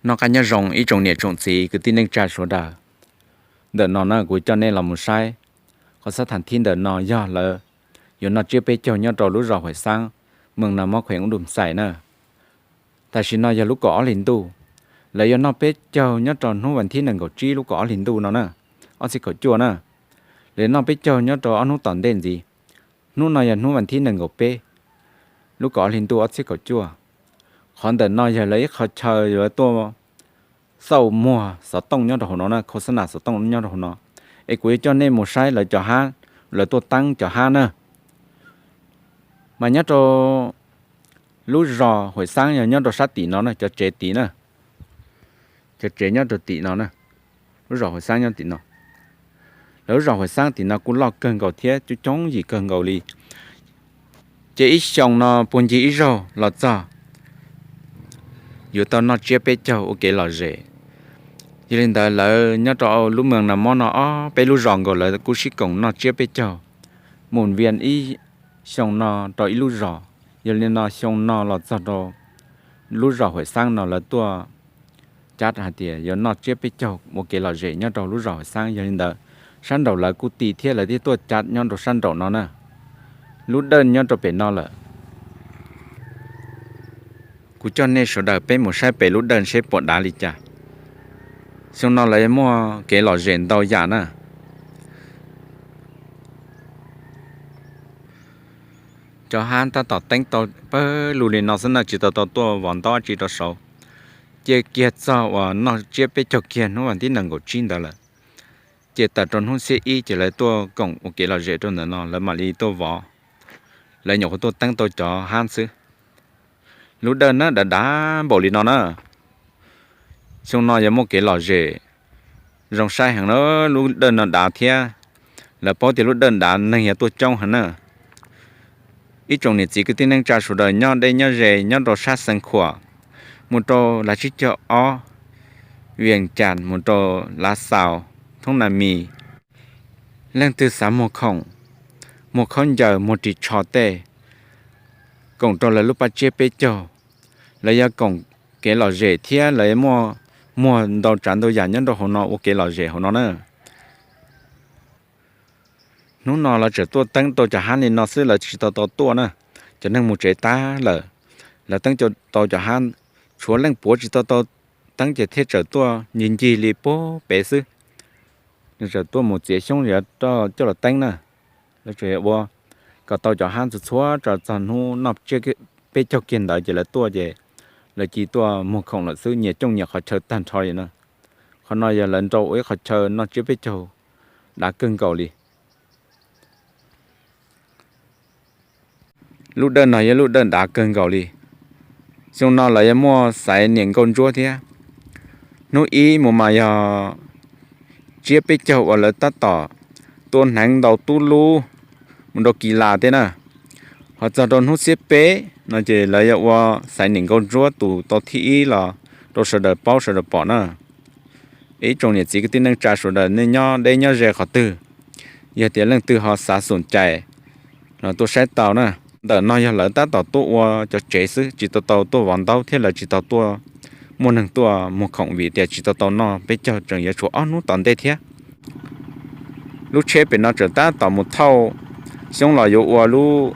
Noj qab nyob zoo ib tsoom niam tsoom txiv kwv tij neej tsa sawv daws. Ntawm no na kuv coj nej los mus saib qhov xab tham thib ntawm no yog lawv yuav noj tsiab peb caug nyob rau lub zos Huam Xaab, moos Nas Mob, kheem Ub Dum Xais na. Tam sim no yog lub kaum ob hlis ntuj, lawv yuav noj peb caug nyob rau hnub vas thib nees nkaum tsib lub kaum ob hlis ntuj no na, ob txhiab kaum cuaj na. Lawv yuav noj peb caug nyob rau ob hnub tom ntej ntxiv. Hnub no yog hnub vas thib nees nkaum peb lub kaum ob hlis ntuj ob txhiab kaum cuaj. Qhov ntawm no yog lawv ib qho chaw lawv tuaj xauj muag xov tooj nyob rau hauv no na, khos xab nas xov tooj nyob rau hauv no. Es kuv yuav coj nej mus saib lawv cov hab, lawv tuaj teeb cov hab na. Mas nyob rau lub zos Huam Xaab yog nyob rau sab tim no na, cov tsev tim na, cov tsev nyob rau tim no na, lub zos Huam Xaab nyob tim no. Lawv lub zos Huam Xaab tim no kuj loj kawg nkaus thiab coob coob yim kawg nkaus li. Ces ib xyoo no puag ncig ib zaug los txog yuav tau noj tsiab peb caug ua kev lom zem. Yog li ntawd lawv nyob rau lub moos Nas Mob no ob peb lub zos nkaus lawv kuj sib koom noj tsiab peb caug mus vias ib xyoo no rau ib lub zos. Yog li no xyoo no los txog rau lub zos Huam Xaab no lawv tuaj cav hais tias yuav noj tsiab peb caug ua kev lom zem nyob rau lub zos Huam Xaab. Yog li ntawd sab nraum lawv kuj tis thiab lawv thiaj tuaj cav nyob rau sab nraum no na. Lub dawj nyob rau pem no lawm. Kuv coj nej sawv daws peb mus saib pem lub dawj seb puas dav li cas. Xyoo no lawv muaj kev lom zem ntau yam na. Cov hab tab tom teeb tau pawg lug li no xwb na, tsis tau tau tuaj vov ntaub tsi rau saud. Ces kiag txog uas noj tsiab peb caug kiag hnub vas thib nees nkaum tsib ntawd lawm. Ces tawm rau hnub xiab ib ces lawv tuaj koom ua kev lom zem rau ntawm no lawv mam li tuaj vov. Lawv nyuam qhuav tuaj teeb tau cov hab xwb. Lub dawj na dav dav npaum li no na. Xyoo no yog muaj kev lom zem zoo saib heev na, lub dawj no dav thiab. Lawv paub tias lub dawj dav neeg yog tuaj coob heev na. Ib tsoom niam txiv kwv tij neej tsa sawv daws nyob deb nyob ze nyob rau sab Xeev Khuam, mus rau Lav Tsib Caug Ob, Vias Cas, mus rau Lav Xaus, Thoob Nas Mis, leej twg xav muag khoom, muag khaub ncaws, muag ris tsho tej, koom rau lawv lub paj tsiab peb caug. Lawv yuav koom kev lom zem thiab lawv yuav muaj muag ntau tsav ntau yam nyob rau hauv no ua kev lom zem hauv no na. Hnub no lawv tseem tuaj teeb tau cov hab li no xwb, lawv tsis tau tau tuaj na. Cov neeg mus tsev tag lawm, lawv teeb tau cov hab, tshuav leej puav tsis tau tau teeb ces thiaj tseem tuaj ncig ncig li puag pem xwb. Nws tseem tuaj mus txiav xyoob yuav coj los teeb na. Lawv tseem ua kom tau cov hab txhua txhua tso txog hnub noj tsiab peb caug kiag ntawd ces lawv tuaj ces lawv cia tuaj muag khoom lawm xwb, nyias cooj nyias qhov chaw tag nrho li na. Qhov no yog lawv nrau ua ib qhov chaw noj tsiab peb caug dav kawg nkaus li. Lub dawj no yog lub dawj dav kawg nkaus li. Xyoo no lawv yuav muaj xaiv niam nkauj ntsuab thiab. Hnub ib mus mas yog tsiab peb caug uas lawv tab tom tua hneev ntaus tub lub mus rau kis las tej na. Ho txog rau hnub xiab peb no ces lawv yuav ua xaiv niam nkauj ntsuab tus tau thib ib los rau sawv daws paub sawv daws pom na. Ib tsoom niam txiv kwv tij neej tsa sawv daws nej nyob deb nyob ze qhov twg, yog tias leej twg ho xav xum cai los tuaj saib tau na. Ntawm no yog lawv tab tom tuaj ua cov tsev xwb, tsis tau tau tuaj vov ntaub thiab lawv tsis tau tuaj muaj neeg tuaj muag khoom vim tias tsis tau tau noj peb caug, tseem yuav tshuav ob hnub tom ntej thiab. Lub tsheb pem no tseem tab tom mus thauj xyoob los yuav ua lub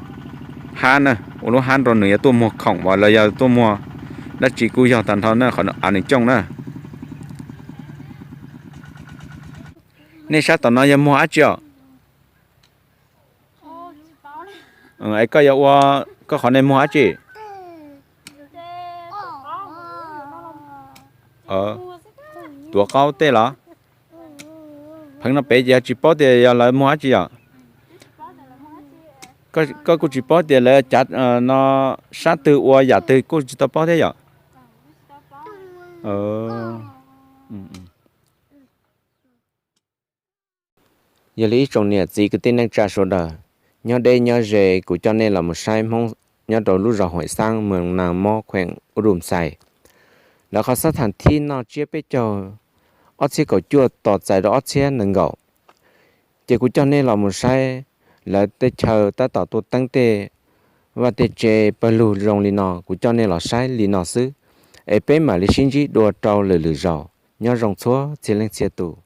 hab na, ua lub hab rau nws yuav tuaj muag khoom uas lawv yuav tuaj muag dab tsi kuj yog tag nrho na, qhov av nws cooj na. Nej sab tom no yog muag dab tsi os? Es koj yuav ua, koj qhov nej muag dab tsi? Tuav qaub tej los? Pheev no pem ces yog tsis paub tias yog lawv muag dab tsi yom? Koj kuj tsis paub tias lawv cav no sab twg ua yam twg kuj tsis tau paub thiab yom? Yog li ib tsoom niam txiv kwv tij neej tsa sawv daws, nyob deb nyob ze kuv coj nej los mus saib Hmoob nyob rau lub zos Huam Xaab, moos Nas Mob, kheem Ub Dum Xais. Lawv qhov xab tham thib noj tsiab peb caug ob txhiab kaum cuaj tos txais rau ob txhiab nees nkaum. Ces kuv coj nej los mus saib lawv tej chaw tab tom tuaj teeb tej vaj tej tse pawg lug zoo li no, kuv coj nej los saib li no xwb. es peb mam li sib ntsib dua rau lwm lwm zaus. Nyob zoo txhua txhia leej txhia tus.